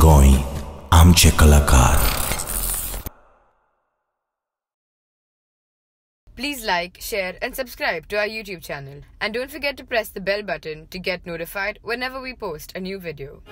गोंय, आमचे कलाकार. Please like, share and subscribe to our YouTube channel. And don't forget to press the bell button to get notified whenever we post a new video.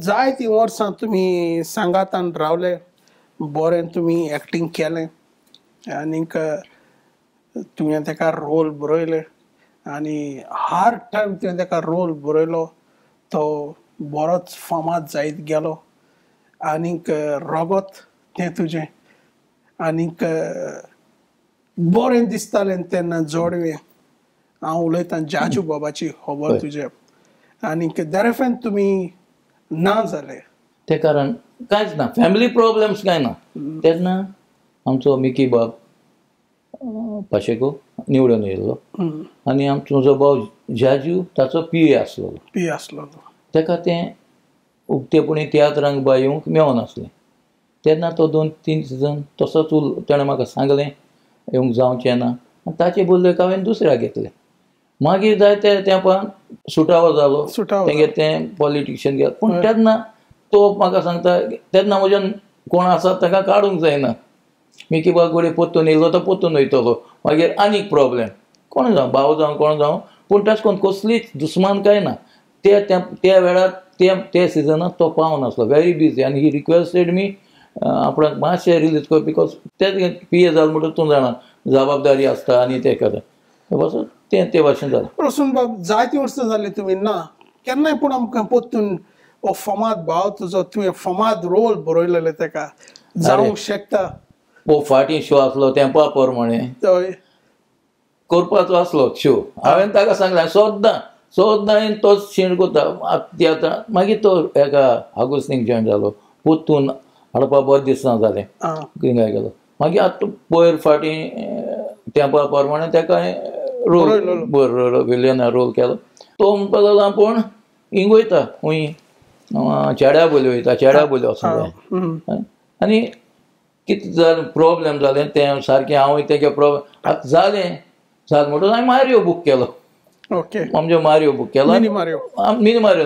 जायतीं वर्सां तुमी सांगातान रावले, बरें तुमी एक्टींग केलें आनीक तुवें तेका रोल बरयले आनी हार्ड टायम तुवें तेका रोल बरयलो, तो बरोच फामाद जायत गेलो आनीक रगत तें तुजें आनीक बरें दिसतालें तेन्ना जोडवें. हांव उलयतां जाजू बाबाची खबर तुजें आनीक दरेफेन तुमी ना जाले ते कारण कांयच ना, फॅमिली प्रॉब्लेम्स कांय ना. तेन्ना आमचो मिकी बाब पाशेको निवडून येयल्लो आनी आमचो म्हजो भाव जाजू ताचो पी ए आसलो, पी आसलो. ताका तें उक्तेपणी तियात्रांक बा येवंक मेळनासलें. तेन्ना तो 2-3 सिजन तसोच उरलो. तेणें म्हाका सांगलें येवंक जावचें ना आनी ताचे बदलेक हांवें दुसऱ्याक घेतलें. मागीर जायते तेंपान सुटावो जालो, तेंगेर तें पॉलिटिशियन गेलो. पूण तेन्ना तो म्हाका सांगता, तेन्ना म्हज्यान कोण आसा ताका काडूंक जायना. मिकी बाब घडये पोत्तून येयलो तो पोत्तून वयतलो, मागीर आनीक प्रॉब्लेम. कोण जावं, भाव जावं कोण जावं, पूण तशें करून कसलीच दुस्मान कांय ना. ते त्या वेळार ते सिजनाक तो पावनासलो, व्हेरी बिजी. आनी ही रिक्वेस्टेड मी आपणाक मातशें रिलीज कर, because ते पी ए जालें म्हणटकच तूं जाणा जबाबदारी आसता आनी तें करता बस तें ते भाशेन जालें. प्रसून बाब जायतीं वर्सां जालीं तुमी ना केन्नाय, पूण आमकां पोत्तून हो फामाद भाव तुजो, तुवें फामाद रोल बरयलेले तेका जावंक शकता. हो फाटीं शो आसलो तेंपा प्रमाणे करपाचो आसलो शो. हांवें ताका सांगलें सद्दां सद्दां तो शीण करता आतां. मागीर तो एका आगोस्तीक जॉयन जालो, पोत्तून हाडपा बरें दिसना जालें, थिंगाय गेलो. मागीर आतां पयर फाटीं तेंपा प्रमाणे ताका रोल बरो विलियना रोल केलो. तो म्हणपाक लागलो आपूण हिंग वयता खूंय चेड्या बोली वयता, चेड्या बोली वचूंक जाय. आनी कितें जालें प्रॉब्लेम जालें तें सारकें हांवूय तेगे प्रॉब्लेम आतां जालें जालें म्हणटकच हांवें मारियो बूक केलो. ओके, आमचो मारियो बूक केलो, मिनी मारियो,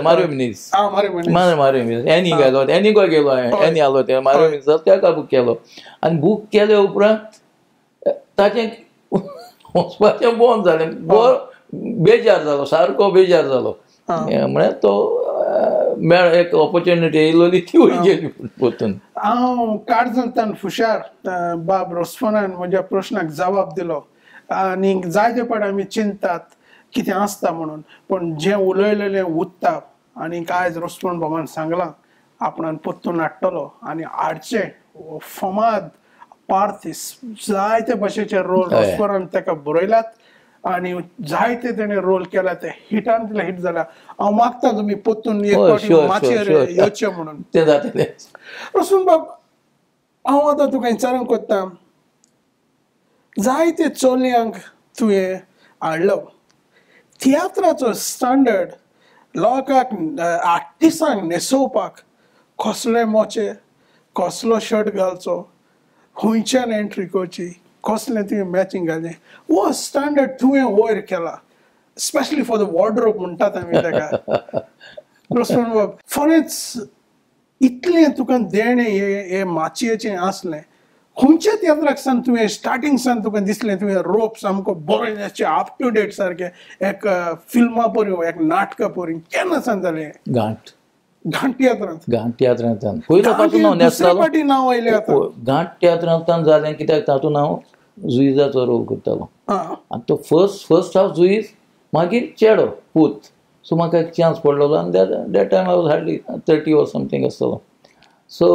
मारियो मिनीस, मारियो मिनीस एनी गेलो, एनीकूय गेलो हांवें, एनी आलो ते मारियो मिनीस ताका बूक केलो. आनी बूक केले उपरांत ताचें वचपाचें बंद जालें, बरो बेजार जालो, सारको बेजार जालो. म्हळ्यार तो मेळ एक ऑपॉर्च्युनिटी येयलोली ती गेली पोतून. हांव काळजांतल्यान फुशार बाब रोस्फोनान म्हज्या प्रश्नाक जबाब दिलो आनी जायते फावट आमी चिंतात कितें आसता म्हणून, पूण जें उलयलेलें उत्ता. आनी आयज रोसमण बाबान सांगलां आपणान परतून हाडटलो आनी हाडचें. फमाद पार्थिस जायते भाशेचे रोल रोसमणान ताका बरयल्यात आनी जायते तेणें रोल केला, ते हिटांतले हिट जाल्या. हांव मागता तुमी परतून एक फावटी माचयेर येवचें म्हणून. तें जातलें. रोसमण बाब, हांव आतां तुका विचारूंक कोत्ता, जायते चलयांक तुवें हाडलो तियात्राचो स्टँडर्ड लोकांक आर्टिस्टांक न्हेसोवपाक कसले मोचे, कसलो शर्ट घालचो, खंयच्यान एंट्री करची, कसलें तुवें मॅचिंग घालचें, हो स्टँडर्ड तुवें वयर केला, स्पेशली फॉर the wardrobe म्हणटात आमी ताका. रोसमण बाब, खरेंच इतलें तुका देणें हें माचयेचें आसलें, खंयच्या तियात्राक सावन तुवें स्टार्टींग सावन तुका दिसलें तुवें रोप सामको बरें अप टू डेट सारकें एक फिल्मा परी एक नाटका परी, केन्ना सावन जालें? घांट घांट तियात्रांत. घांट तियात्रांतल्यान पयलो पासून हांव न्हेसतालो. फाटी नांव आयलें आतां घांट तियात्रांतल्यान जालें कित्याक तातूंत हांव जुईजाचो रोल करतालो आनी तो फर्स्ट हाफ जुईज, मागीर चेडो पूत. सो म्हाका एक चान्स पडलेलो आनी that time I was hardly 30 or something आसतलो. सो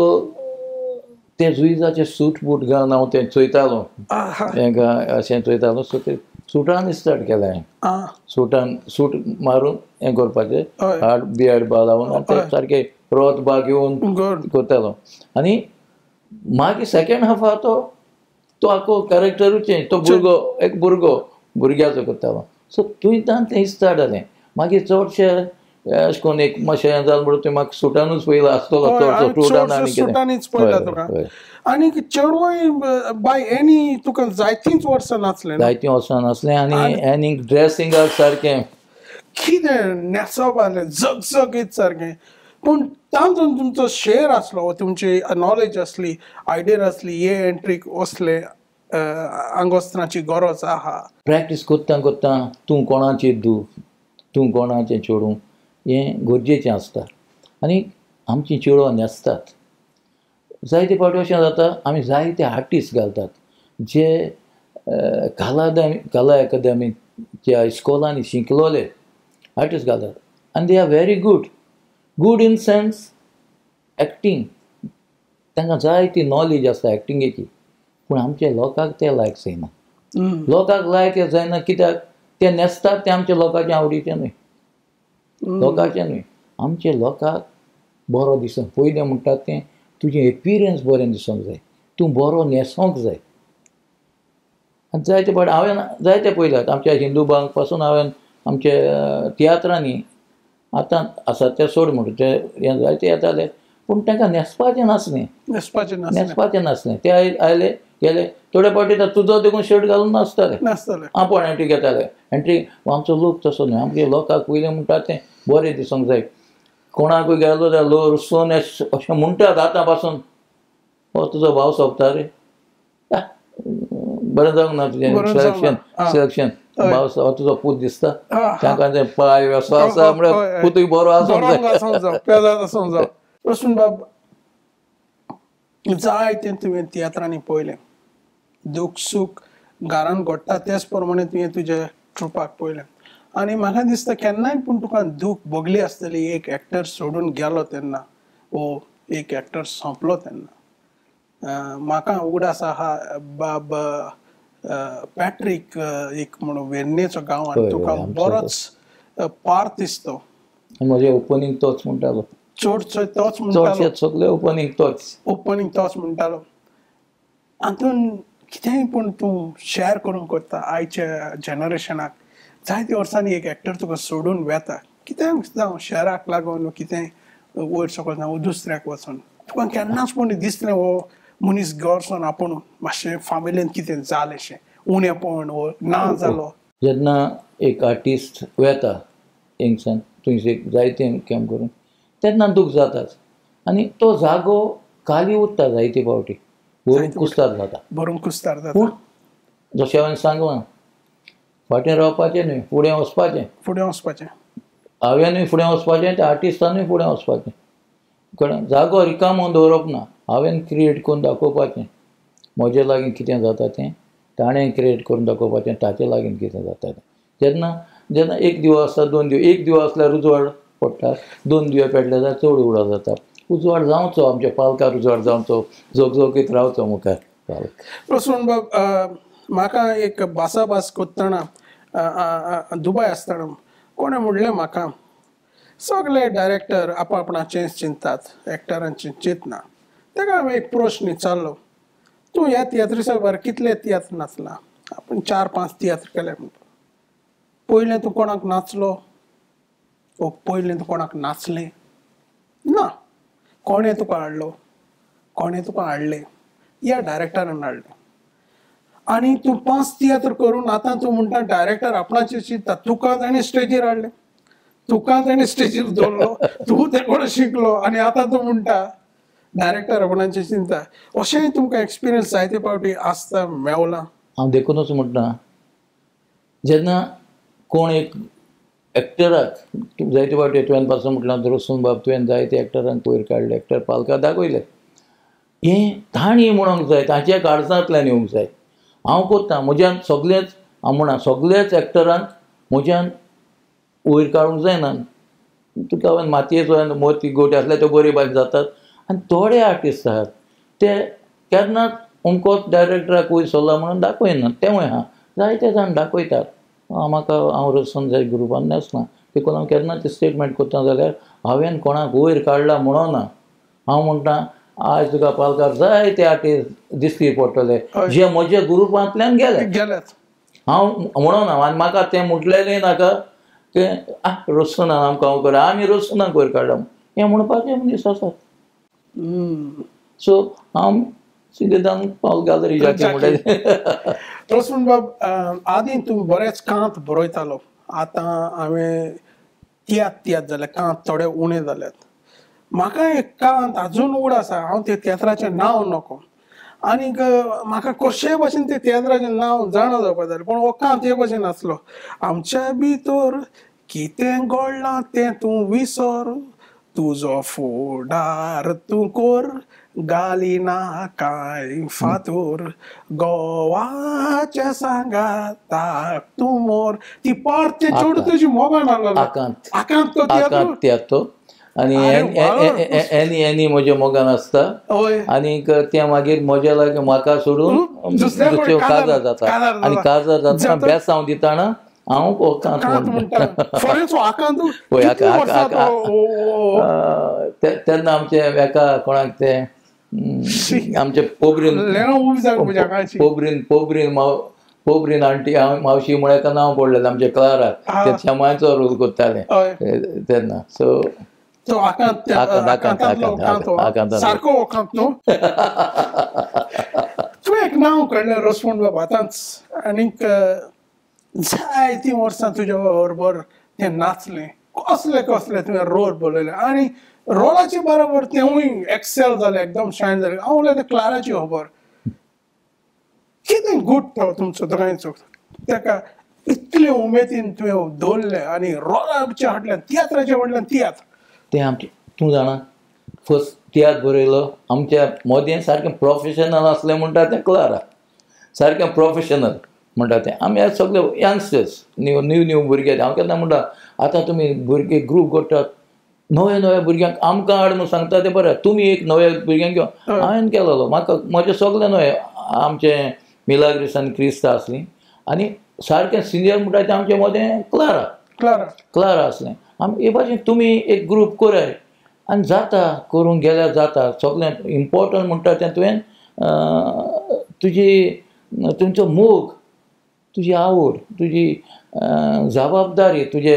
ते जुईजाचे सूट बूट घालून हांव तें चोयतालो, तांकां अशें चोयतालो. सो ते सुटान स्टार्ट केलें हांवें, सुटान सूट मारून हें करपाचें, हाड बियर्ड बा लावन आनी ते सारकें रोत बा घेवन करतालो. आनी मागीर सेकेंड हाफा तो आखो कॅरेक्टरूच चेंज, तो भुरगो एक भुरगो भुरग्याचो करतालो. सो थंयच्यान तें स्टार्ट जालें. मागीर चडशे अशें करून एक मातशें हें जालें म्हणून तुवें म्हाका सुटानूच पयला आसतलो, चडसो सुटान आनी सुटानूच पयला तुका. आनी चेडवाय बाय एनी तुका जायतींच वर्सां नाचलें, जायतीं वर्सां नाचलें. आनी आनी ड्रेसिंगाक सारकें कितें न्हेसप आसलें झगझगीत सारकें, पूण तातूंत तुमचो शेर आसलो, तुमची नॉलेज आसली, आयडिया आसली, हे एंट्रीक वसले आंगवस्त्रांची गरज आहा. प्रॅक्टीस करता करता तूं कोणाची दू, तूं कोणाचें चेडूं हें गरजेचें आसता. आनी आमचीं चेडवां न्हेसतात जायते फावटी अशें जाता, आमी जायते आर्टिस्ट घालतात जे कला अकादमीच्या इस्कोलांनी शिकलोले आर्टिस्ट घालतात आनी they are very good, good in sense acting, तांकां जायती नॉलेज आसता एक्टिंगेची, पूण आमच्या लोकांक ते लायक जायना. लोकांक लायक जायना कित्याक ते न्हेसतात ते आमच्या लोकांचे आवडीचे न्हय, लोकांचे न्हय. आमच्या लोकांक बरो दिसोंक पयलें म्हणटात तें तुजें एपिरियन्स बरें दिसोंक जाय, तूं बरो न्हेसोंक जाय. आनी जायते फावट हांवें जायते पळयल्यात आमच्या हिंदू बांक पासून हांवें आमच्या तियात्रांनी आतां आसा ते सोड म्हणटा ते हें जायते येताले, पूण तांकां न्हेसपाचें नासलें, न्हेसपाचें नासलें. ते आयले गेले थोडे फावटी तुजो देखून शर्ट घालून नासताले, आपूण एंट्री घेताले. एंट्री आमचो लोक तसो न्हय, आमच्या लोकांक पयलें म्हणटा तें बरें दिसूंक जाय. कोणाकूय गेलो जाल्यार लो रसोन अशें म्हणटात आतां पासून, हो तुजो भाव सोंपता रे, बरें जावंक ना तुजें सिलेक्शन, सिलेक्शन भाव हो तुजो पूत दिसता, तांकां ते पांय असो आसा म्हळ्यार पुतूय बरो आसूंक जाय. रोशन बाब, जायतें तुवें तियात्रांनी पळयलें, दूख सूख घरान घडटा तेच प्रमाणे तुवें तुज्या ट्रुपाक पळयलें आनी म्हाका दिसता केन्नाय पूण तुका दूख भोगली आसतली एक एक्टर सोडून गेलो तेन्ना, वो एक एक्टर सोंपलो तेन्ना. म्हाका उगडास आहा बाब पॅट्रीक एक म्हणून वेर्णेचो गांवान तुका बरोच पार्थ दिसतो. म्हजें ओपनींग तोच म्हणटालो, चडसो तोच म्हणटालो, सगळे ओपनींग तोच, ओपनींग तोच म्हणटालो. हातून कितेंय पूण तूं शेअर करूंक करता आयच्या जनरेशनाक, जायते वर्सांनी एक एक्टर तुका सोडून वेता, कितेंय जावं शहराक लागून कितेंय वयर सकयल जावं दुसऱ्याक वचून, तुका केन्नाच पूण दिसलें हो मनीस गरजोन आपूण मातशें फामिलीन कितें जालेंशें उणेपण वो ना जालो? जेन्ना एक आर्टिस्ट वेता हिंगसान थंयसर जायतें काम करून तेन्ना दूख जाताच आनी तो जागो खाली उरता जायते फावटी, भरून कुस्तार जाता, भरून कुस्तार जाता. पूण जशें हांवें सांगलां फाटीं रावपाचें न्हय, फुडें वचपाचें, फुडें वचपाचें, हांवेंनूय फुडें वचपाचें, त्या आर्टिस्टानूय फुडें वचपाचें. कळ्ळें? जागो रिकामो दवरप ना, हांवें क्रिएट करून दाखोवपाचें म्हजे लागीं कितें जाता तें, ताणें क्रिएट करून दाखोवपाचें ताचे लागीं कितें जाता तें. जेन्ना जेन्ना एक दिवो आसता दोन दिवो, एक दिवो आसल्यार उजवाड पडटा, दोन दिवे पेटले जाल्यार चड उजवाड जाता. उजवाड जावचो आमच्या पालकार, उजवाड जावचो, झोकझोकीत रावचो मुखार पालक. रोसमण बाब, म्हाका एक भासाभास करतना दुबय आसतना कोणें म्हणलें म्हाका, सगळे डायरेक्टर आपणाचेंच चिंतात, एक्टरांचें चिंतना. ताका हांवें एक प्रश्न विचारलो, तूं ह्या तियात्रिसा बार कितले तियात्र नाचला? आपण 4-5 तियात्र केले म्हणटा. पयलें तूं कोणाक नाचलो? ओ पयलें तूं कोणाक नाचलें ना? कोणें तुका हाडलो? कोणें तुका हाडलें? ह्या डायरेक्टरान हाडलें. आनी तूं 5 तियात्र करून आतां तूं म्हणटा डायरेक्टर आपणाचें चिंता. तुका ताणें स्टेजीर हाडलें, तुका ताणें स्टेजीर दवरलो, तूं ते कोण शिकलो आनी आतां तूं म्हणटा डायरेक्टर आपणाचें चिंता. अशेंय तुमकां एक्सपिरियन्स जायते फावटी आसता मेवला? हांव देखूनच म्हणटा, जेन्ना कोण एक एक्टराक जायते फावटी तुवें पासून म्हटलां रोसून बाब, तुवें जायते एक्टरांक वयर काडले, एक्टर पालकां दाखयले, हें तांणी म्हणूंक जाय, तांच्या काळजांतल्यान येवंक जाय. हांव करता म्हज्यान सगळेंच, हांव म्हणा सगळ्याच एक्टरांक म्हज्यान वयर काडूंक जायना. तुका हांवें मातयेचो मोती गोटे आसल्यार त्यो बरे भाशेन जातात. आनी थोडे आर्टिस्ट आहात ते केन्नाच अमकोच डायरेक्टराक वयर सरला म्हणून दाखयनात, तेंवूय आहा. जायते जाण दाखयतात. म्हाका हांव रसन जाय ग्रुपान नासना, देखून हांव केन्ना ते स्टेटमेंट करता जाल्यार हांवें कोणाक वयर काडला म्हणोना. हांव म्हणटा आज तुका पालकार जायते आर्टिस्ट दिसती पडटले जे म्हज्या ग्रुपांतल्यान गेले. हांव म्हणोना आनी म्हाका तें म्हटलेलें नाका तें रसनान आमकां हांव करा, आमी रसनाक वयर काडला हें म्हणपाचें मनीस आसात. सो हांव सिदेदान पावल गॅलरी जाकी म्हणटा. रोसमण बाब, आदीं तूं बरेच कांत बरयतालो, आतां हांवें तियात्र तियात्र जाले, कांत थोडे उणें जाल्यात. म्हाका एक कांत आजून उड आसा, हांव त्या तियात्राचें नांव नको, आनीक म्हाका कशेय भशेन त्या तियात्राचें नांव जाणा जावपा जालें, पूण हो कांत हे भशेन आसलो, आमच्या भितर कितें घडलां तें तूं विसर, तुजो फुडार तूं कोर, गाली ना कांय फातोर, गोवाच्या सांगाताक तूं मोर. ती पार्ट ते चड तुजी मोगान आसलो. आकांत, आकांत तो आकांत तियात्र. आनी एनी एनी म्हज्या मोगान आसता. आनीक तें मागीर म्हज्या लागीं म्हाका सोडून दुसऱ्यो काजार जाता आनी काजार जाता बेसांव दितना हांव कांत म्हणटा. तेन्ना आमचे एका कोणाक ते आमचे पोबरीन पोबरीन पोबरीन पोबरीन आंटी मावशी म्हळ्यार एका नांव पडलेलें आमच्या क्लाराक, ते शेमांचो रोल करताले तेन्ना. सो सारको आकांत न्हू. तुवें एक नांव काडलें रोसमण बाब आतांच, आनीक जायतीं वर्सां तुज्या बरोबर तें नाचलें, कसले कसले तुवें रोल बरयले आनी रोलाचे बरोबर तेवूय एक्सेल जालें, एकदम शायन जालें. हांव उलयतां क्लाराची खबर, कितें गूट तो तुमचो दोगांयचो, ताका इतले उमेदीन तुवें दवरलें आनी रोलाच्या फाटल्यान तियात्राच्या फाटल्यान तियात्र. तें आमचें तूं जाणा फर्स्ट तियात्र बरयलो आमच्या मोदें सारकें प्रोफेशनल आसलें म्हणटा तें क्लारा, सारकें प्रोफेशनल म्हणटा तें. आमी सगळे यंगस्टर्स न्यू न्यू न्यू भुरगे. हांव केन्ना म्हणटा आतां तुमी भुरगे ग्रूप करतात नव्या नव्या भुरग्यांक आमकां हाड म्हूण सांगता तें बरें, तुमी एक नव्या भुरग्यांक घेवन. हांवें केलेलो म्हाका म्हजें सगळें नवें, आमचें मिलाग्रीस आनी क्रिस्ता आसलीं आनी सारकें सिनियर म्हणटा तें आमचें मदें क्लारा, क्लारा क्लारा आसलें. आमी हे भाशेन तुमी एक ग्रूप कराय आनी जाता करूंक गेल्यार जाता. सगळें इम्पोर्टंट म्हणटा तें तुवें तुजी तुमचो मोग, तुजी आवड, तुजी जबाबदारी, तुजे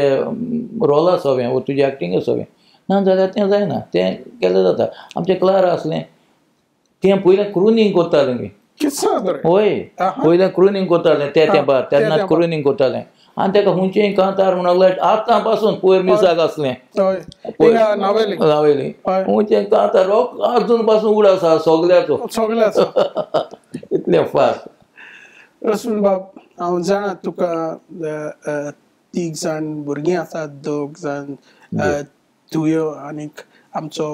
रोला सवें वो तुजें एक्टिंगा सवें ना जाल्यार तें जायना, तें केलें जाता. आमचें क्लारा आसलें तें पयलें क्रुनींग करतालें आमी. हय, पयलें क्रुनींग करतालें तें तेंपार, तेन्ना क्रुनींग करतालें आनी ताका खंयचेय कांतार म्हणूंक आतां पासून पयर मिसाक आसलें नावेली, खंयचें कांतार अजून पासून उड आसा सगल्याचो, सगल्याचो इतलें फास्ट. रसूल बाब, हांव जाणा तुका 3 जाण भुरगीं आसात, 2 जाण तुयो आनीक आमचो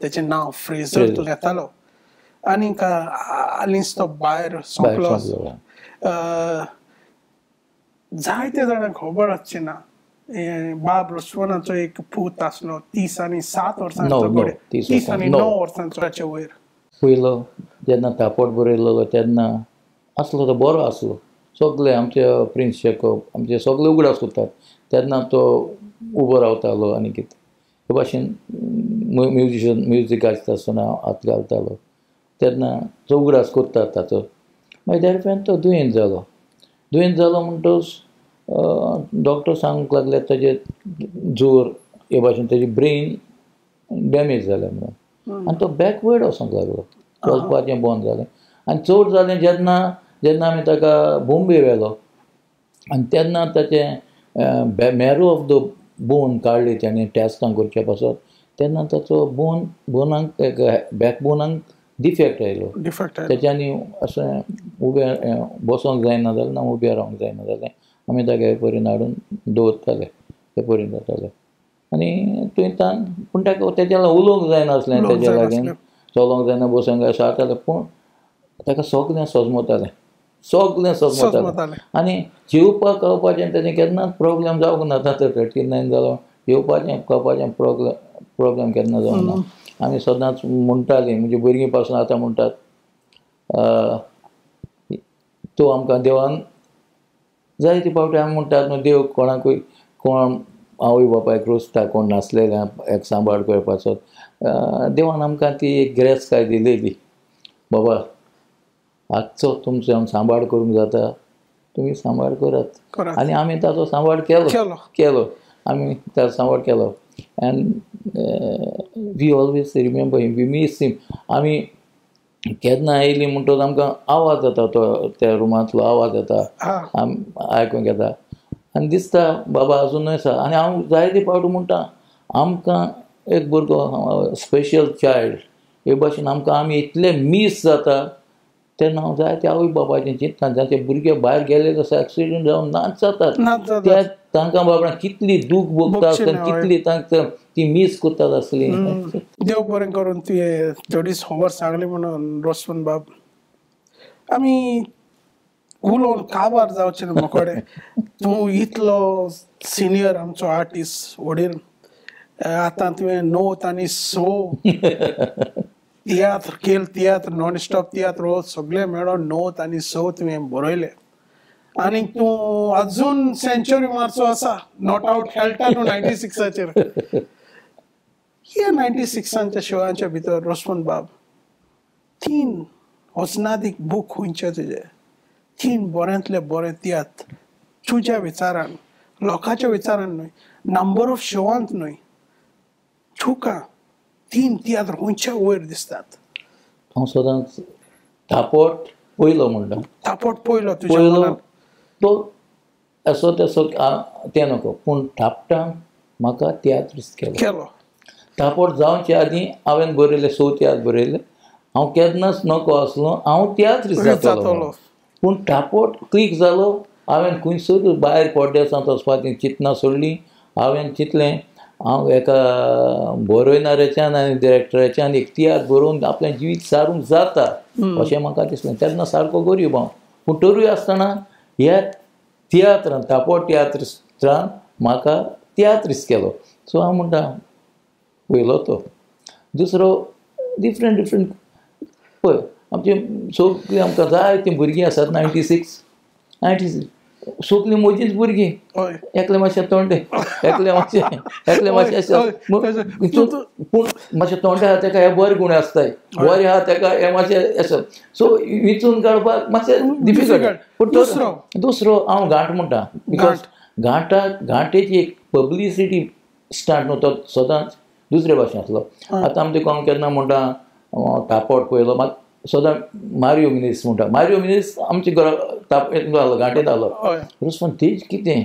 तेचें नांव फ्रेजर तूं घेतालो आनीक हालींच तो भायर सोंपलो. जायते जाणांक खबर आसची ना बाब रोस्वनाचो एक पूत आसलो 37 वर्सांचो, 39 वर्सांचो वयर. पयलो जेन्ना थापोट बरयलो तेन्ना आसलो तो बरो आसलो, सगळे आमचे प्रिन्स जेकोब आमचे सगळे उगडास उरतात. तेन्ना तो उबो रावतालो आनी कितें हे भाशेन म्युजिशन म्युजीक आसता आसतना हात घालतालो तेन्ना तो उगडास करतात ताचो. मागीर त्या उपरांत तो दुयेंत जालो. दुयेंत जालो म्हणटकच डॉक्टर सांगूंक लागले ताजे जोर हे भाशेन ताजी ब्रेन डॅमेज जाल्या म्हणून, आनी तो बॅकवर्ड वचोंक लागलो, चलपाचें बंद जालें. आनी चड जालें जेन्ना जेन्ना आमी ताका बोम्बे व्हेलो आनी तेन्ना ताचें मॅरो ऑफ the bone काडली ताणें टेस्टां करचे पासत, तेन्ना ताचो बोन बोनाक बॅक बोनाक डिफेक्ट आयलो. तेच्यांनी अशें उबें बसोंक जायना जालें ना उबें रावंक जायना जालें. आमी ताका हे परीन हाडून दवरताले, हे परीन जाताले आनी थंयच्यान पूण ताका तेज्या उलोवंक जायनासलें, तेज्या लागीं चलोवंक जायना बसोंक जाय जातालें, पूण ताका सगळें सजमतालें, सगळें सजमतालें. आनी जेवपाक खावपाचें तेजें केन्नाच प्रोब्लेम जावंक ना. आतां 39 जालो, जेवपाचें खावपाचें प्रोब्लेम केन्ना जावंक ना. आमी सदांच म्हणटालीं, म्हणजे भुरगीं पासून आतां म्हणटात तो आमकां देवान जायते फावटी आमी म्हणटात न्हू देव कोणाकूय कोण आवय बापायक रोसता, कोण नासलेले एक सांबाळ करपाचो, देवान आमकां ती एक गिरेस्तकाय दिलेली, बाबा आजचो तुमचो आमी सांबाळ करूंक जाता, तुमी सांबाळ करात. आनी आमी ताचो सांबाळ केलो केलो आमी ताचो सांबाळ केलो. And we always remember him, we miss him. आमी केन्ना आयली म्हणटकच आमकां आवाज येता, तो त्या रुमांतलो आवाज येता, आमी आयकूंक येता आनी दिसता बाबा आजुनूय आसा. आनी हांव जायते फावटी म्हणटा आमकां एक भुरगो स्पेशल चायल्ड हे भाशेन आमकां आमी इतले मीस जाता तेन्ना हांव जायते आवय बापायचें चिंतता, जांचे भुरगे भायर गेले तसो एक्सिडंट जावन नाच जातात, त्या तांकां बाबा कितली दूख भोगता आसतली, कितली तांकां ती मीस करतात आसली. देव बरें करून तुवें थोडीच खबर सांगली म्हणून रोस्वन बाब. आमी उलोवन काबार जावचें ना म्हाकोडे, तूं इतलो सिनियर आमचो आर्टिस्ट वडील, आतां तुवें 9 आनी 6 तियात्र केल, तियात्र नॉन स्टॉप तियात्र हो सगळे मेळोन 9 आनी 6 तुवें बरयले आनी तूं अजून सेंच्युरी मारचो आसा, not out खेळटा तूं 96चेर. ह्या 96 शोवांच्या भितर रोस्वन बाब 3 वचनादीक बूक खंयचे तुजे, 3 बऱ्यांतले बरे तियात्र तुज्या विचारान, लोकांच्या विचारान न्हय, नंबर ऑफ शोवांत न्हय, तुका 3 तियात्र खंयच्या वयर दिसतात? हांव सदांच थापोट पयलो म्हणटा, थापोट पयलो तुज्या मनान तो असो तसो तें नको, पूण थापटान म्हाका तियात्रिस्त केलो. थापोट जावचे आदीं हांवें बरयले 6 तियात्र बरयले, हांव केन्नाच नको आसलो हांव तियात्रिस्त जातलो, पूण थापोट क्लीक जालो. हांवें खंयसर भायर पड्ड्यासांत वचपाचीं चिंतना सोडलीं. हांवें चिंतलें हांव एका बरयणाऱ्याच्यान आनी डिरेक्टराच्यान एक तियात्र बरोवन आपलें जिवीत सारूंक जाता अशें म्हाका दिसलें. तेन्ना सारको गरीब हांव, पूण तरूय आसतना ह्या तियात्रान थापोट तियात्रिस्तान म्हाका तियात्रिस्त केलो. सो हांव म्हणटा पयलो तो, दुसरो डिफरंट डिफरंट पळय आमचे सगळीं आमकां जायतीं भुरगीं आसात 96 सगळीं म्हजीच भुरगीं, एकलें मातशें तोंडे, एकलें मातशें एकलें मातशें, पूण मातशें तोंडे आहा तेका हे बरे गूण आसताय, बरे आहा तेका हे मातशें आसा. सो विचून काडपाक मातशें डिफिकल्ट. पूण दुसरो हांव घांट म्हणटा, because घांटाक घांटेची एक पब्लिसिटी स्टार्ट न्हू, तो सदांच दुसरे भाशेन आसलो. आतां आमचें कोण केन्ना म्हणटा थापोट पयलो, मात सदां मारियो मिनीस म्हणटा, मारियो मिनीस आमच्या घरा जालो घांटेंत आलो. रुस्मान तेज कितें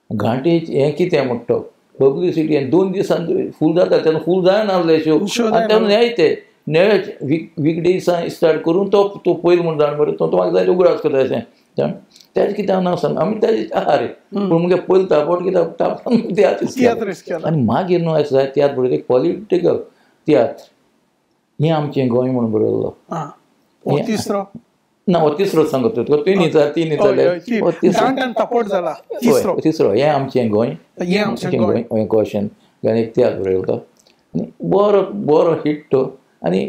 घांटेच हें कितें म्हणटा पब्लिसिटी, आनी 2 दिसान फूल जाता तेन्ना फूल जायना शो, आनी तेन्ना न्याय ते वीक डेजां स्टार्ट करून तो तो पयलो म्हण जाण मरे तो म्हाका जाय उगडास करता अशें जाण तेजें कितें हांव नांव सांग आमी तेजें आहा रे, पूण मुगे पयलो थापोट कितें थापोट तियात्र. आनी मागीर न्हू अशें जाय तियात्र बरयता एक पॉलिटिकल तियात्र, हें आमचें गोंय म्हणून बरयल्लो. तिसरो ना हो तिसरो सांगता तुका तिनी तापोट जाला तिसरो हें आमचें गोंय हें आमचें गोंय हें क्वेशन आनी एक तियात्र बरयलो तो आनी बरो बरो हिट तो आनी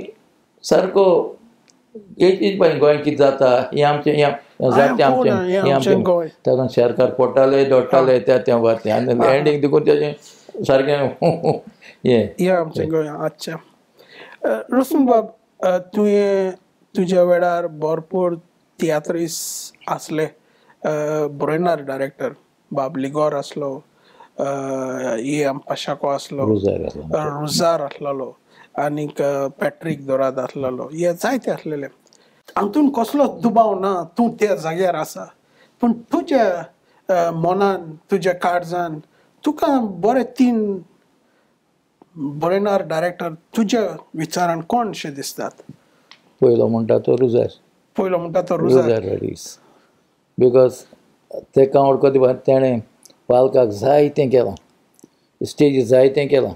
सारको एक गोंय कितें जाता हें आमचें जाता आमचें हें आमचें गोंय ताका शेरकार पोटाले दोडटाले त्या त्या वाचलें आनी एंडींग देखून तेजें सारकें हें हें आमचें गोंय. अच्छा रोशन बाब तुवें तुज्या वेळार भरपूर तियात्रीस आसले बरयणार डायरेक्टर बाब लिगोर आसलो ई.एम. पाशाको आसलो रुजार आसलेलो आनीक पॅट्रीक दोराद आसलेलो हे जायते आसलेले. हातून कसलोच दुबाव ना तूं त्या जाग्यार आसा पूण तुज्या मनान तुज्या काळजान तुका बरे तीन बरयणार डायरेक्टर तुज्या विचारान कोण शे दिसतात? पयलो म्हणटा तो रुजार. पयलो म्हणटा तो रुजार रॉड्रिग्स because तेका वळखता तेणें पालकाक जायतें केलां स्टेजी जायतें केलां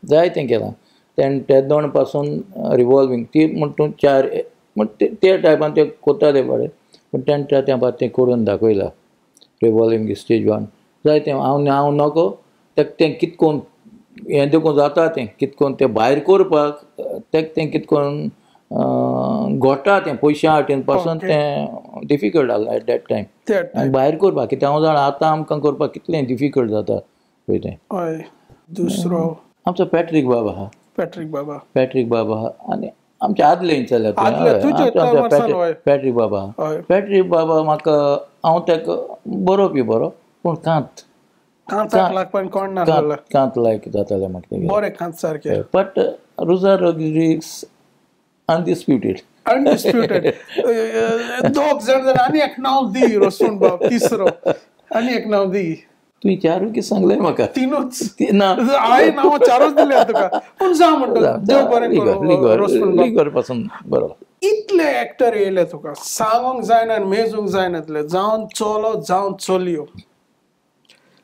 जायतें केलां तेणें तेदोण पासून रिवॉल्वींग ती म्हण तूं चार म्हण ते टायपान ते कोताले बरे पूण तेणें त्या तेंपार तें करून दाखयलां रिवॉल्वींग स्टेज वन जायतें. हांव हांव नको तेका तें कितें करून हें देखून जाता तें कितें करून तें भायर करपाक तेका तें कितें करून घोटा तें पयशां हाटीन पासून तें डिफिकल्ट जालें एट that time आनी भायर करपाक कित्याक हांव जाणा आतां आमकां करपाक कितलें डिफिकल्ट जाता पळय तें. दुसरो आमचो पॅट्रीक बाबा आहा. पॅट्रीक बाबा पॅट्रीक बाबा आहा आनी आमचे आदले चल्यात पॅट्रीक बाबा. पॅट्रीक बाबा म्हाका हांव ताका बरोवपी बरो पूण कांत कांत लायक जातालें म्हाका बरें कांत सारकें. But Rujar Rodrigues undisputed. Undisputed. दोग जण जाल्यार आनी एक नांव दी रोसून बाब तिसरो आनी एक नांव दी. तुवें चारूय कितें सांगलें म्हाका? तिनूच ना हांवें नांव चारूच दिल्या तुका पूण जावं म्हणटा देव बरें करूं. लिगोर पासून बरो. इतले एक्टर येयले तुका सांगूंक जायना आनी मेजूंक जायना इतले जावन चलो जावन चलयो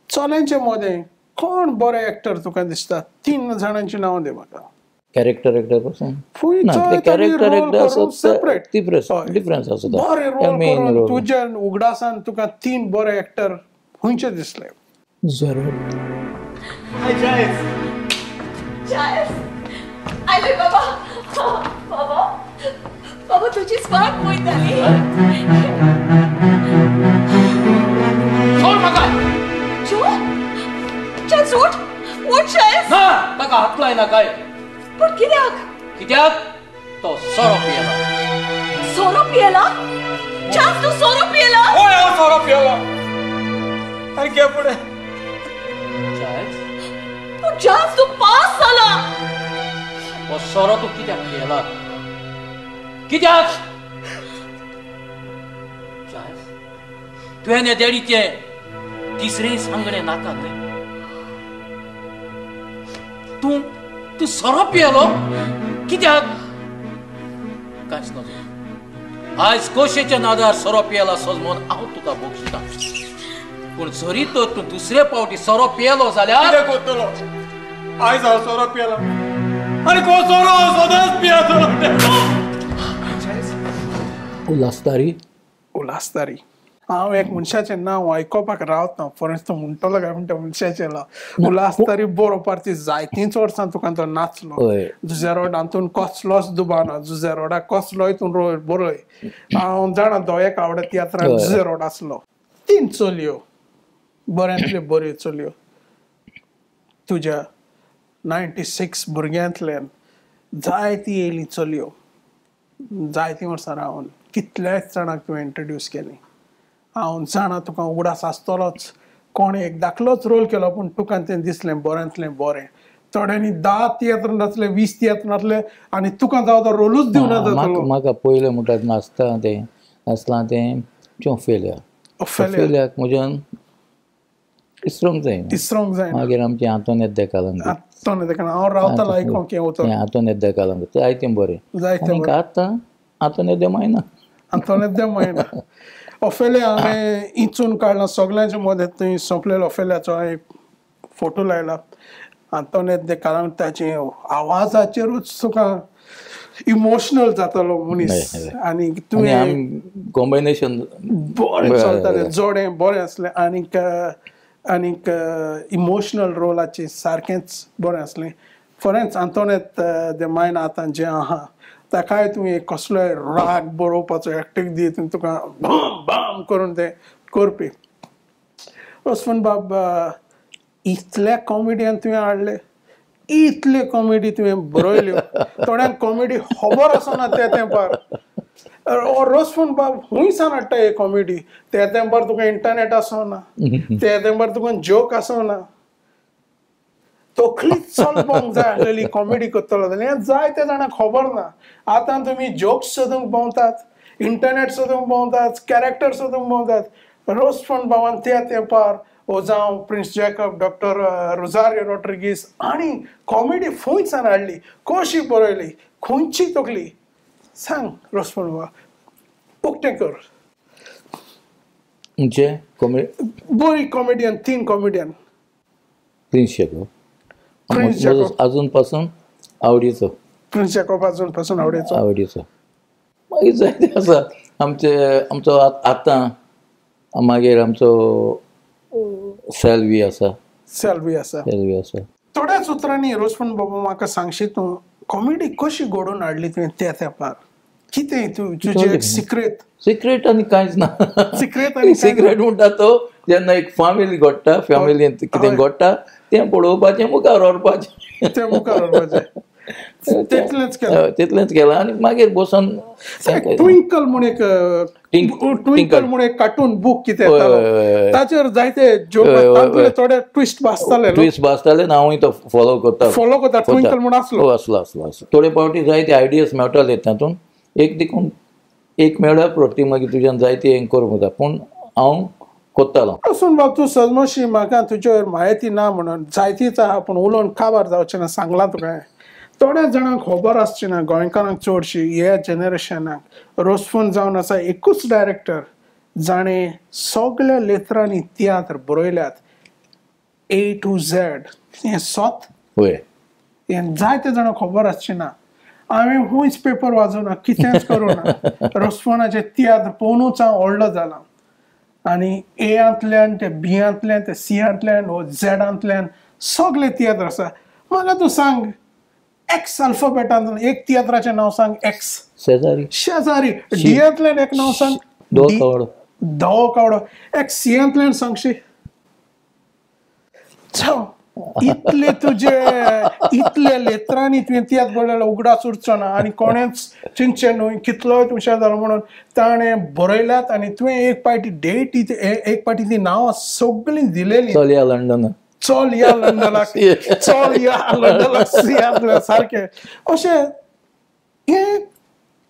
चल्यांचे मदें कोण बरे एक्टर तुका दिसता? तीन जाणांची नांवां दी म्हाका. कॅरेक्टर एक्टर पासून कॅरेक्टर एक्टर सेपरेट डिफरन्स आसता. बरे रोल करून तुज्या उगडासान तुका तीन बरे एक्टर खंयचे दिसले? जरूर. हाय जायस. जायस आयले बाबा. बाबा बाबा तुजीच वाट पळयताली. सोड म्हाका. चल उठ उठ जायस. ना ताका हात लायना काय. पण कित्याक? कित्याक तो सोरो पियेला. सोरो पियेला? चान्स तूं सोरो पियेला? हय हांव सोरो पियेला. आनी कितें फुडें? चान्स पूण चान्स तूं पास जाला. हो सोरो तूं कित्याक पियेला? कित्याक? चान्स तुवें डॅडीचें तिसरें सांगणें नाका न्हय? तूं तूं सोरो पियेलो कित्याक? कांयच नजो. आयज कोशेच्या नादार सोरो पियेला सजमोन हांव तुका बक्षितां पूण जरी तर तूं दुसरे पावटी सोरो पियेलो जाल्यार कितें करतलो? आयज हांव सोरो पियेला आनी को सोरो हांव सदांच पियेतलो. उल्हासतारी. उल्हासतारी हांव एक मनशाचें नांव आयकोपाक रावता फॉर तो म्हणटलो काय म्हणटा मनशाचें नांव उल्हासतारी बरोवपार ती जायतींच वर्सां तुका तो नाचलो. जुझे रोड हातून कसलोच दुबाव ना. जुझे रोडाक कसलोय तूं रोल बरय. हांव जाणा दोळ्याक आवडत तियात्रान जुझे रोड आसलो. तीन चलयो बऱ्यांतल्यो बऱ्यो चलयो तुज्या 96 भुरग्यांतल्यान जायती येयली चलयो जायतीं वर्सां रावन कितल्याच जाणांक तुवें इंट्रोड्यूस केली. हांव जाणा तुका उगडास आसतलोच कोणें एक धाकलोच रोल केलो पूण तुका तें दिसलें बऱ्यांतलें बरें. थोड्यांनी 10 तियात्र नाचले 20 तियात्र नाचले आनी तुका जावं तो रोलूच दिवना जातलो. म्हाका पयलें म्हणटा नाचता तें नाचलां तें ओफेलिया. ओफेलियाक म्हज्यान इसरोंक जायना. इसरोंक जायना. मागीर आमचें आंतोनेत दे कालंगूट. आंतोनेत दे कालंगूट हांव रावतालो आयकोंक हें उतर. आंतोनेत दे कालंगूट जायतें बरें. जायतें बरें. आतां आंतोनेत दे मायना. आंतोनेत दे मायना. ओफेलिया हांवें इंचून काडला सगळ्यांच्या मदें थंय सोंपलेलो ओफेलियाचो हांवें फोटो लायला. आंतोनेत दे कालंगूट ताचे आवाजाचेरूच तुका इमोशनल जातालो मनीस आनी तुवें कॉम्बिनेशन बरें चलतालें, जोडें बरें आसलें आनीक आनीक इमोशनल रोलाचें सारकेंच बरें आसलें. फॉरेन्स आंतोनेत दे मायन आतां जें आहा ताकाय तुवें कसलोय राग बरोवपाचो एक्टींग दीत तुका बाम बाम करून तें करपी. रोसफोन बाब, इतले कॉमेडियन तुवें हाडले, इतले कॉमेडी तुवें बरयल्यो, थोड्यांक कॉमेडी खबर आसना त्या तेंपार. रोसफोन बाब हुंयसान हाडटा ही कॉमेडी? त्या तेंपार तुका इंटरनेट आसना, त्या तेंपार तुका जोक आसना, तकलीच चलपाक जाय आसलेली कॉमेडी करतलो जाल्यार जायते जाणांक खबर ना. आतां तुमी जोक्स सोदूंक भोंवतात, इंटरनेट सोदूंक भोंवतात, कॅरेक्टर सोदूंक भोंवतात. रोसफोन बाबान त्या तेंपार ओ जावं Prince Jacob, doctor Rosario Rodrigues आनी कॉमेडी खंयसान हाडली, कशी बरयली, खंयची तकली, सांग रोसफोन बाबा, उक्तें कर. म्हणजे कॉमेडी बरी कॉमेडियन, तीन comedian. Prince Jacob, prince Jacob अजून पासून आवडीचो. प्रिन्स जॅकब अजून पासून आवडीचो, आवडीचो. मागीर जायते आसा आमचे, आमचो आतां मागीर आमचो सेल्वी आसा, सेल्वी आसा, सेल्वी आसा. थोड्याच उतरांनी रोसफोन बाबा म्हाका सांगशी तूं कॉमेडी कशी घडोवन हाडली तुवें त्या तेंपार? कितें तुजें सिक्रेट? सिक्रेट आनी कांयच ना. सिक्रेट सिक्रेट म्हणटा तो जेन्ना एक फॅमिली घडटा, फॅमिलींत कितें घडटा तें पळोवपाचें, मुखार व्हरपाचें, तें मुखार व्हरपाचें, तितलेंच केलां, तितलेंच केलां. आनी मागीर बसून ट्विंकल म्हूण एक, ट्विंकल म्हूण एक कार्टून बूक कितें येतालो, ताचेर जायते जोक, तातूंतले थोडे ट्विस्ट भासताले, ट्विस्ट भासताले ना, हांवूय तो फॉलो करता, फॉलो करता. ट्विंकल म्हूण आसलो, आसलो आसलो आसलो. थोडे फावटी जायते आयडियाज मेळटाले तातूंत, एक देखून एक मेळ्ळ्या प्रती मागीर तुज्यान जायते हें करूंक जाता, पूण हांव कोत्तालो. रोसफोन बाब, तूं सजमशी म्हाका तुजेर म्हायती ना म्हणून जायतीच आहा, पूण उलोवन काबार जावचें ना, सांगलां तुका. थोड्या जाणांक खबर आसची ना, गोंयकारांक चडशी ह्या जनरेशनाक रोसफोन जावन आसा एकूच डायरेक्टर जाणें सगळ्या लेत्रांनी तियात्र बरयल्यात, ए टू झॅड. हें सत, हें जायते जाणांक खबर आसची ना. हांवें खंयच पेपर वाजोवना, कितेंच करूं ना, रोसफोनाचे तियात्र पळोवनूच हांव व्हडलो जाला. आनी एयांतल्यान ते बियांतल्यान ते सियांतल्यान वो झॅडांतल्यान सगळे तियात्र आसा. म्हाका तूं सांग, एक्स अल्फाबेटांतल्यान एक तियात्राचें नांव सांग. एक्स. शेजारी, शेजारी. डियांतल्यान एक नांव सांग. धवो कावडो, धवो कावडो. एक सियांतल्यान सांगशी. इतले तुजे इतले लेत्रांनी तुवें तियात्र बरयलो, उगडास उरचो ना आनी कोणेंच चिंतचें न्हय कितलोय हुशार जालो म्हणून ताणें बरयल्यात. आनी तुवें एक पावटी डेट, एक पावटी ती नांवां सगळीं दिलेलीं. चल या लंडनाक, चल या लंडनाक, चल या लंडनाक, सियांतल्यान सारकें. अशें हें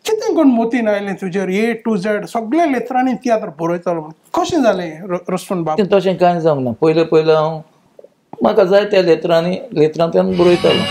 कितें कोण मोतीन आयलें तुजेर, ए टू झॅड सगळ्या लेत्रांनी तियात्र बरयतालो म्हणून कशें जालें रोसफोन बाब? तशें कांय जावंक ना. पयलें पयलें हांव म्हाका जाय त्या लेत्रांनी, लेत्रांतल्यान बरयतालो.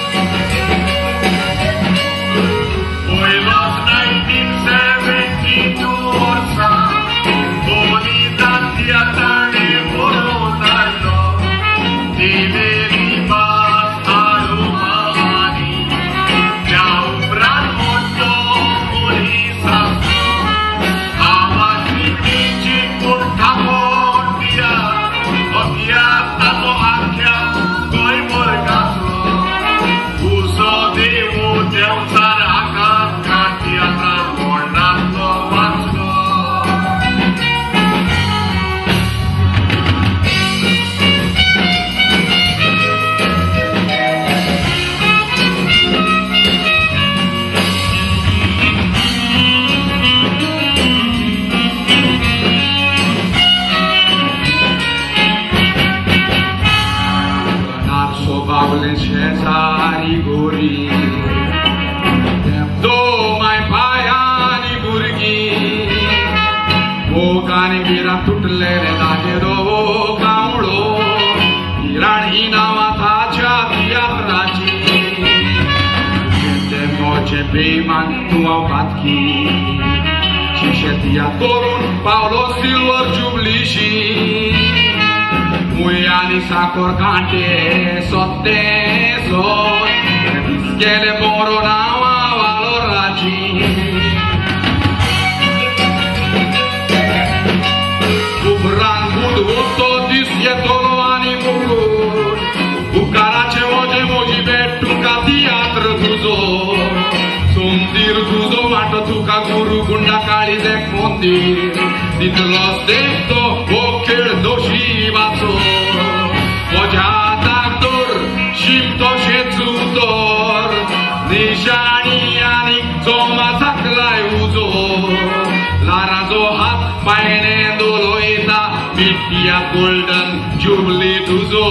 साखर कांटे सोते सोत गेले मोरो नावा वालोराचे. तुजो सुंदीर तुजो वाटो तुका गुरु गुंडा काळी देख मंदीर तितलोच देखतो हो खेळ नशिबाचो म्हज्या हाताक दर शीम तशेंच उतर निशाणी आनी जोमा झाकलाय उजो लाराचो हात पायणे दोलयता मिट्टिया गोल्डन जुबली तुजो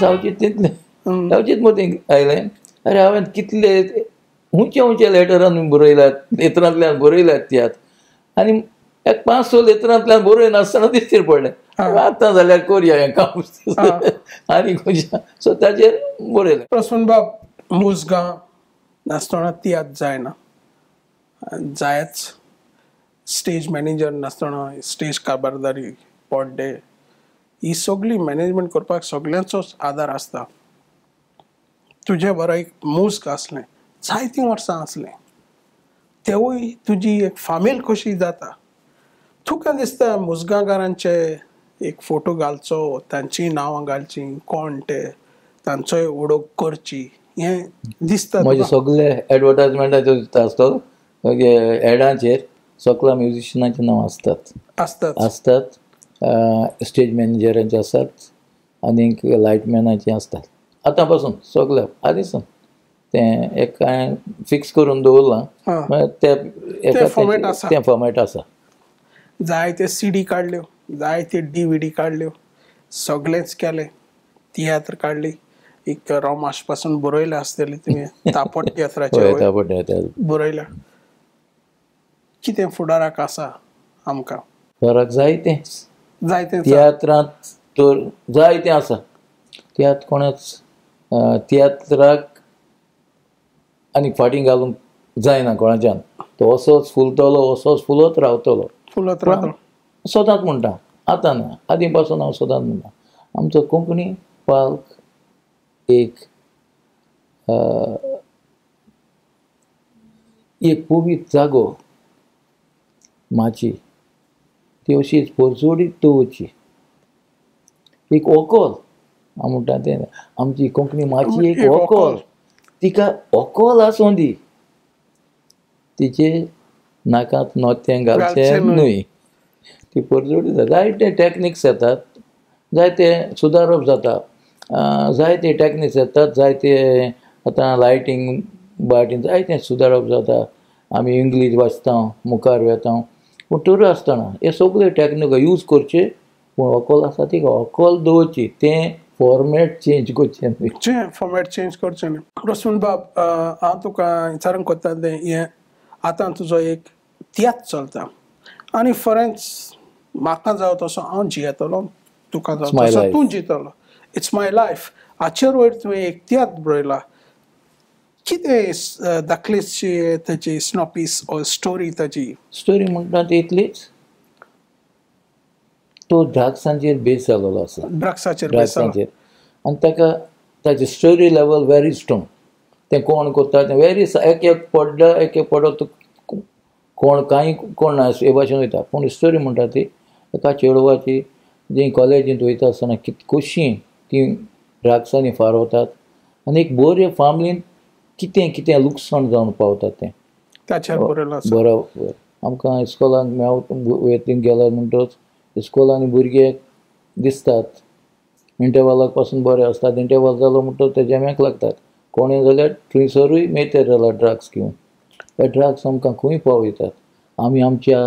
सावचीत तितलें सावचीत मतीं आयलें अरे हांवें कितले उंचे उंचे लेटरान बरयल्यात लेतरांतल्यान बरयल्यात तियात्र आनी एक 5-6 लेतरांतल्यान बरयनासतना दिश्टीर पडलें आतां जाल्यार करया हें काम आनी खंयच्या सो ताचेर बरयलें. प्रसून बाब मुजगां नासतना तियात्र जायना जायच स्टेज मॅनेजर नासतना स्टेज कारबारदारी पड्डे ही सगळी मॅनेजमेंट करपाक सगळ्यांचोच आदार आसता. तुजे बरो एक मुज्ग आसलें जायतीं वर्सां आसलें तेवूय तुजी एक फामील कशी जाता. तुका दिसता मुजगांकारांचे एक फोटो घालचो तांचीं नांवां घालचीं कोण ते तांचोय वळख करची हें दिसता. म्हजे सगळे एडवर्टायजमेंटाचो दिता आसतो एडांचेर सगळ्या म्युजिशनाचीं नांवां आसतात आसतात आसतात स्टेज मॅनेजरांचे आसात आनीक लायटमॅनाचे आसतात. आतां पासून सगळें आदीं तें एक कांय फिक्स करून दवरलां तें फॉर्मेट आसा. जायते CD काडल्यो जायते DVD काडल्यो सगळेंच केलें तियात्र काडली एक रोमाश पासून बरयलें आसतलें तुवें तापट तियात्राचेर बरयलां. कितें फुडाराक आसा आमकां? फुडाराक जायतें जायतें तियात्रांत तर जायतें आसा. तियात्र कोणाच तियात्राक आनी फाटीं घालूंक जायना कोणाच्यान तो असोच फुलतलो असोच फुलत रावतलो फुलत रावतलो. सदांच म्हणटा आतां ना आदीं पासून हांव सदांच म्हणटा आमचो कोंकणी पाल्क एक एक पवित्र जागो माची ती अशीच परजोडीत दवरची एक व्हंकल हांव म्हणटा तें आमची कोंकणी माची एक व्हंकल तिका व्हंकल आसूं दी तिचे नाकांत नोतें घालचें न्हय ती परजोडी जाता. जायते टॅक्निक्स येतात जायते सुदारप जाता जायते टॅक्निक्स येतात जायते आतां लायटींग बायटींग जायतें सुदारप जाता. आमी इंग्लीश वाचता मुखार वेता पूण तरी आसतना हे सगळे टॅक्निक यूज करचे पूण व्हंकल आसा ती व्हंकल दवरची तें फॉर्मेट चेंज करचें न्हय फॉर्मेट चेंज करचें न्हय. प्रसून बाब हांव तुका विचारूंक कोत्ता तें हें आतां तुजो एक तियात्र चलता आनी फरेंच म्हाका जावं तसो हांव जियेतलो तुका जावं तसो तूं जियेतलो it's my life हाचेर वयर तुवें एक तियात्र बरयला. कितें दाखलीची ताची स्नॉपीस ऑर स्टोरी ताची? स्टोरी म्हणटा ती इतलीच तो ड्रग्सांचेर बेस जाल्लो आसा, ड्रग्सांचेर. आनी ताका ताची स्टोरी लेवल व्हेरी स्ट्रॉंग. तें कोण करता तें व्हेरी एक एक पडलो एक एक पडलो तो कोण कांय कोण ना हे भाशेन वयता. पूण स्टोरी म्हणटा ती एका चेडवाची जी कॉलेजींत वयता आसतना कशीं तीं ड्रग्सांनी फारवतात आनी एक बरे फामिलीन कितें कितें लुकसाण जावन पावता तें बरोबर. आमकां इस्कॉलान मेवता वयता गेल्यार म्हणटच इस्कॉलांनी भुरगे दिसतात इंटरवलाक पासून बरे आसतात, इंटरवल जालो म्हणटच ते जेम्याक लागतात. कोणूय जाल्यार थंयसरूय मेतेर जाला ड्रग्स घेवन. हे ड्रग्स आमकां खंय पावयतात. आमी आमच्या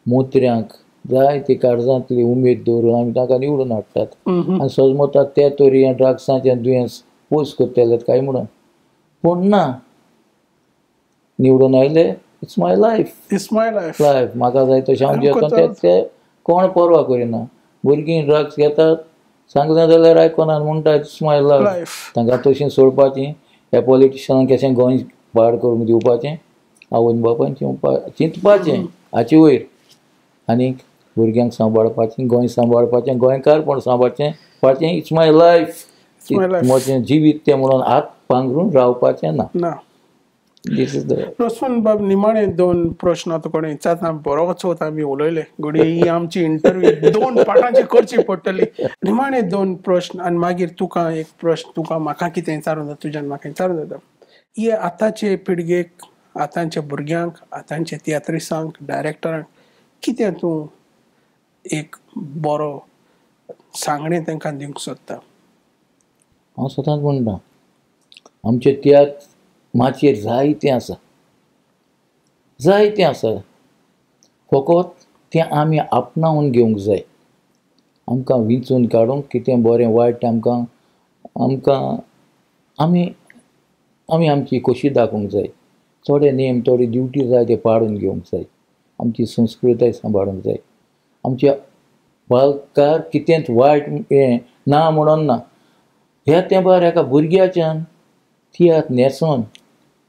मोत्र्यांक जाय ती काळजांतली उमेद दवरून आमी तांकां निवडून हाडटात आनी सजमतात ते तरी ह्या ड्रग्सांचें दुयेंस पयस करतले काय म्हणून. पूण ना, निवडून आयले it's my life, it's my life life म्हाका जाय तशें हांव जियेता. ते कोण पर्वा करिना. भुरगीं ड्रग्स घेतात सांगलें जाल्यार आयकना, म्हणटा it's my life. तांकां तशीं सोडपाचीं, ह्या पॉलिटिशनांक कशें गोंय पाड करूंक दिवपाचें, आवयन बापायन चिंतपाचें हाचे वयर, आनी भुरग्यांक सांबाळपाचें, गोंय सांबाळपाचें, गोंयकारपण सांबाळचें पाचें. It's my life, म्हजें जिवीत तें म्हणून हात पांगरून रावपाचें ना. रोसमन बाब, निमाणे दोन प्रश्न तुका विचारता. बरोच वता आमी उलयले, घडये ही आमची इंटरव्यू दोन पाटांची करची पडटली. निमाणे दोन प्रश्न आनी मागीर तुका एक प्रश्न, तुका म्हाका कितें विचारूंक जाता, तुज्यान म्हाका विचारूंक जाता. हे आतांचे पिळगेक, आतांच्या भुरग्यांक, आतांच्या तियात्रिसांक, डायरेक्टरांक कितें तूं एक बरो सांगणें तांकां दिवंक सोदता? हांव सदांच म्हणटा आमचे तियात्र माचयेर जायतें आसा, जायतें आसा, फकत तें आमी आपणावन घेवंक जाय. आमकां विंचून काडूंक कितें बरें वायट आमकां आमकां आमी आमी आमची खोशी दाखोवंक जाय. थोडे नेम, थोडी ड्युटी जाय ते पाडून घेवंक जाय. आमची संस्कृताय सांबाळूंक जाय. आमच्या पालकार कितेंच वायट हें ना म्हणून ना. ह्या तेंपार एका भुरग्याच्यान तियात्र न्हेसोन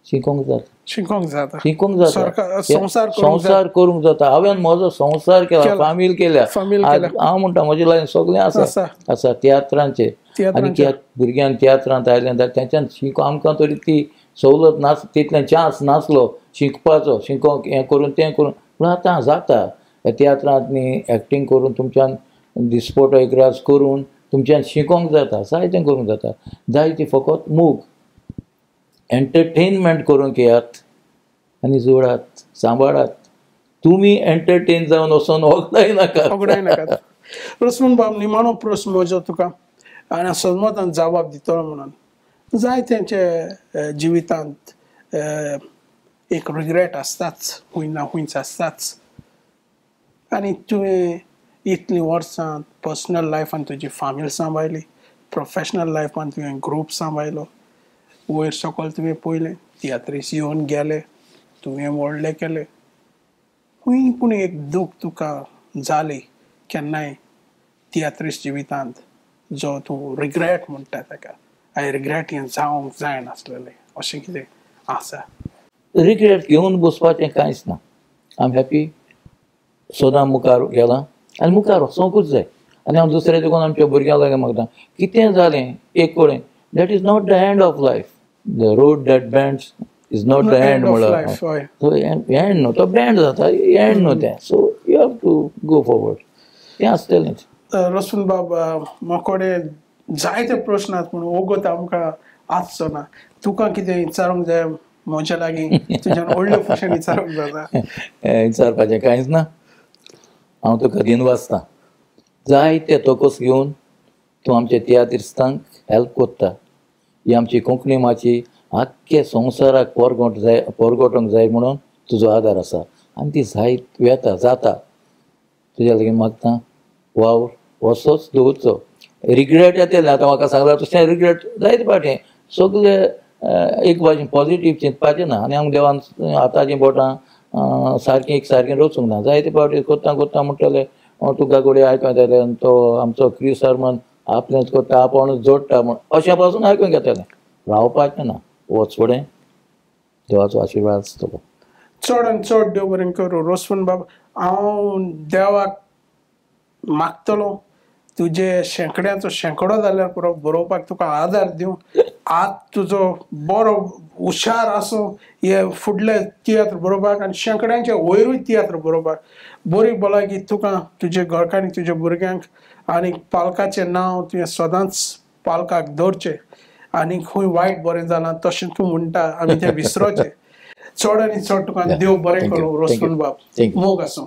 शिकोंक जाता, शिकोंक जाता, शिकोंक जाता, संवसार करूंक जाता. हांवें म्हजो संवसार केला, फामील केल्या. हांव म्हणटा म्हजे लागीं सगळें आसा आसा तियात्रांचे. आनी भुरग्यान तियात्रांत आयलें जाल्यार तेंच्यान शिको आमकां तरी ती सवलत नास, तितलें चान्स नासलो शिकपाचो, शिकोंक हें करून तें करून. पूण आतां जाता. ह्या तियात्रांत न्ही एक्टींग करून तुमच्यान दिसपटो एकराज करून तुमच्यान शिकोंक जाता, जायतें करूंक जाता. जायती फकत मोग, एंटरटेनमेंट करूंक येयात आनी जोडात, सांबाळात. तुमी एंटरटेन जावन वचोन वगडाय नाका, वगडाय नाकात. रोसमन बाब, निमाणो प्रस्न म्हजो तुका आनी सजमतान जबाब दितलो म्हणून. जाय तेंचे जिवितांत एक रिग्रेट आसताच, खूंय ना खूंयच आसताच. आनी तुवें इतलीं वर्सां पर्सनल लायफान तुजी फामील सांबाळ्ळी, प्रोफेशनल लायफान तुवें ग्रूप सांबाळ्ळो, वयर सकयल तुवें पळयलें, तियात्रीस येवन गेले, तुवें व्हडलें केलें. खूंय पूण एक दूख तुका जाली केन्नाय तियात्रीस जिवितांत, जो तूं रिग्रेट म्हणटा ताका, I regret हें जावंक जायनासलेलें, अशें कितें आसा? रिग्रेट घेवन बसपाचें कांयच ना. I am happy, सदां मुखार गेलां आनी मुखार वचोंकूच जाय. आनी हांव दुसरें देखून आमच्या भुरग्यां लागीं मागता, कितें जालें एक कडेन, that is not the end of life. The road that bends is not the end म्हणल्यार एंड न्हू, तो बँड जाता, एंड न्हू तें. So you have to go forward, तें आसतलेंच. रोशन बाब, म्हाकोडे जायते प्रश्न आसात पूण वगत आमकां आसचो ना. तुका कितें विचारूंक जाय म्हज्या लागीं, तुज्यान व्हडले क्वेश्चन विचारूंक जाता? विचारपाचें कांयच ना. हांव तुका दिनवासता, जायते तोकोस घेवन तूं आमच्या तियात्रिस्तांक हेल्प कोत्ता. ही आमची कोंकणी माची आख्खे संवसाराक पोरगोट जाय, पोरगोटोंक जाय म्हणून तुजो आदार आसा आनी ती जायत वेता जाता. तुज्या लागीं मागता वावर असोच दवरचो. रिग्रेट येतलें आतां म्हाका सांगलां तशें रिग्रेट जायते फावटी सगळे एक भाशेन पॉजिटीव चिंतपाचें ना. आनी आमकां देवान हाताचीं बोटां सारकीं एक सारकें रचूंक ना. जायते फावटी कोत्ता कोत्ता म्हणटले तुका घडये आयकोंक येतलें तो आमचो क्रिस हर्मन आपलेंच करता, आपूणच जोडटा म्हण अशें पासून आयकूंक येतलें. रावपाचें ना, वच फुडें, देवाचो आशिर्वाद आसतलो. चड आनी चड देव बरें करूं रोसमन बाब. हांव देवाक मागतलो तुजे शेंकड्यांचो शेंकडो जाल्यार पुरो बरोवपाक तुका आदार दिवं. आत तुजो बरो हुशार आसूं हे फुडले तियात्र बरोवपाक आनी शेंकड्यांचे वयरूय तियात्र बरोवपाक. बरी भलायकी तुका, तुजे घरकान्नी, तुज्या भुरग्यांक आनी पालकाचें नांव तुवें सदांच पालकाक दवरचें आनी खंय वायट बरें जालां तशें तूं म्हणटा आमी तें विसरोचें. चड आनी चड तुका देव बरें करूं रोसमन बाब, मोग आसूं.